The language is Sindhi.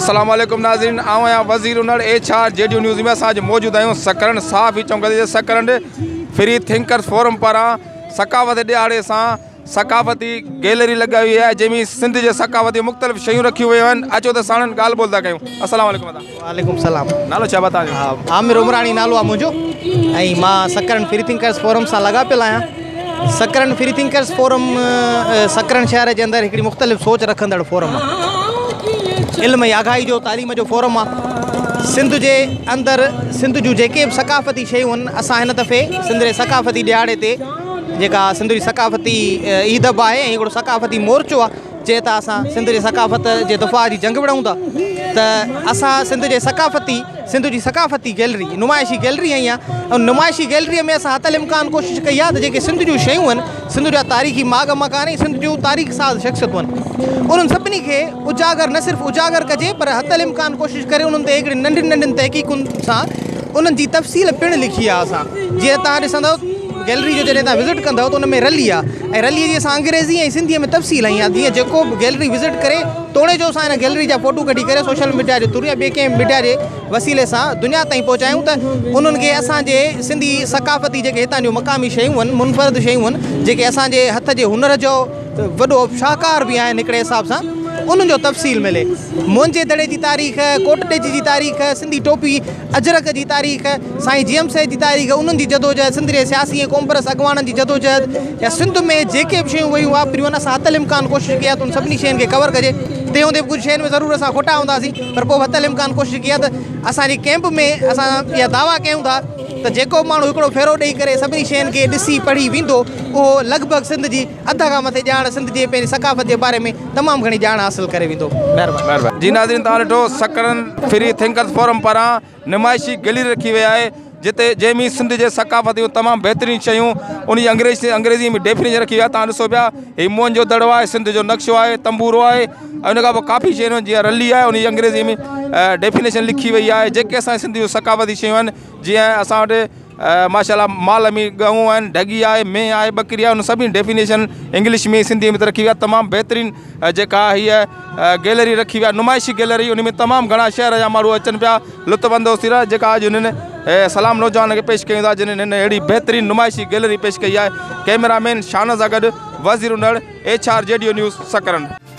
السلام عليڪم ناظرين آئون آهيان وزير Unar H R G D news ۾ اسان اڄ موجود آهيون سڪرنڊ صحافي چونڪ تي سڪرنڊ فري ٿنڪرس فورم پاران ثقافتي ڏهاڙي سان ثقافتي گيلري لڳائي وئي آهي جنهن ۾ سنڌ جي ثقافتي مختلف شيون رکيون ويون آهن اچو ته ساڻن ڳالهه ٻولهه ٿا ڪيون السلام عليڪم ادا. وعليڪم السلام. نالو ڇا آهي توهان جو؟ عامر عمراڻي نالو آهي منهنجو ۽ مان سڪرنڊ فري ٿنڪرس فورم سان لاڳاپيل آهيان. Sakrand free thinkers forum Sakrand شهر جي اندر هڪڙي مختلف سوچ رکندڙ فورم آهي. علم ۽ آگاهي جو تعليم جو فورم آهي. سنڌ جي اندر سنڌ جون جيڪي به ثقافتي شيون آهن اسان هن دفعي سنڌ جي ثقافتي ڏهاڙي تي جيڪا سنڌ جي ثقافتي عيد به آهي ۽ هڪڙو ثقافتي مورچو آهي جنهن تان اسان سنڌ جي ثقافت جي دفاع جي جنگ وڙهون ٿا ته اسان سنڌ جي ثقافتي سنڌ جي ثقافتي گيلري نمائشي گيلري هنئي آهي ان نمائشي گيلري ۾ اسان حتي الامڪان ڪوشش ڪئي آهي ته جيڪي سنڌ جون شيون آهن سنڌ جا تاريخي ماڳ مڪان ۽ سنڌ جون تاريخ ساز شخصيتون آهن انهن سڀني کي اجاگر نه صرف اجاگر ڪجي پر حتي الامڪان ڪوشش ڪري انهن تي هڪڙي ننڍين ننڍين تحقيقن سان انهن جي تفصيل پڻ لکي آهي اسان جيئن توهان ڏسندؤ گيلري جو جڏهن توهان وزٽ ڪندؤ ته ان ۾ رلي آهي ۽ رلي جي اسان انگريزي ۽ سنڌيء ۾ تفصيل هنئي آهي جيئن جيڪو به گيلري وزٽ ڪري توڻي جو اسان هن گيلري جا فوٽو ڪڍي ڪري سوشل ميڊيا جي ٿرو يا ٻئي ڪنهن ميڊيا جي وسيلي سان دنيا تائين پهچايون ته انهن کي اسان جي سنڌي ثقافتي جيڪي هتان جون مقامي شيون آهن منفرد شيون آهن جيڪي اسان جي هٿ جي هنر جو وڏو شاهڪار به آهن هڪڙي حساب سان انهن جو تفصيل ملي. موهن جي دڙي جي تاريخ، ڪوٽ ڏيجي جي تاريخ، سنڌي ٽوپي، اجرڪ جي تاريخ، سائين جي ايم سيد جي تاريخ، انهن جي جدوجهد، سنڌ جي سياسي ۽ قومپرست اڳواڻن جي جدوجهد يا سنڌ ۾ جيڪي به شيون ويون واپريون آهن اسان حتي الامڪان ڪوشش ڪئي آهي ته انهن سڀني شين کي ڪور ڪجي تنهن هوندي به ڪجهه شين ۾ ضرور اسان کوٽا هونداسين پر پوء به حتي الامڪان ڪوشش ڪئي آهي ته اسان جي ڪئمپ ۾ اسان اها دعويٰ ڪيون ٿا ته جيڪو به ماڻهو هڪڙو ڦيرو ڏئي ڪري سڀني شين کي ڏسي پڙهي ويندو اهو لڳ ڀڳ سنڌ جي اڌ کان مٿي ڄاڻ سنڌ جي پنهنجي ثقافت جي باري ۾ تمام گهڻي ڄاڻ حاصل ڪري ويندو. مهرباني. جي ناظرين توهان ڏٺو سڪرنڊ فري ٿنڪرز فورم پاران نمائشي گيلري رکي وئي آهي جتي جنهن ۾ سنڌ جي ثقافت جون تمام بهترين شيون ان جي انگريزي انگريزي ۾ ڊيفينيشن رکي وئي آهي توهان ڏسو پيا هي موهن جو دڙو آهي سنڌ جو نقشو آهي تنبورو آهي ۽ ان کان پوء ڪافي شيون آهن جيئن رلي آهي ان جي انگريزي ۾ ڊيفينيشن لکي وئي آهي جيڪي اسان جي سنڌ جون ثقافتي شيون آهن جيئن اسان وٽ ماشاء الله مال ۾ ڳئون آهن ڍڳي آهي مينهن آهي ٻڪري آهي ان سڀني ڊيفينيشن انگلش ۾ سنڌي ۾ رکي وئي آهي تمام بهترين جيڪا هيء گيلري رکي وئي آهي نمائشي گيلري ان ۾ تمام گهڻا شهر جا ماڻهو اچن پيا لطف اندوز ٿي رهيا جيڪا اڄ هنن سلام نوجوان کي پيش ڪيون ٿا جن هن اهڙي بهترين نمائشي گيلري پيش ڪئي آهي ڪئميرا مين شان سان گڏ وزير Unar H R G D news Sakrand.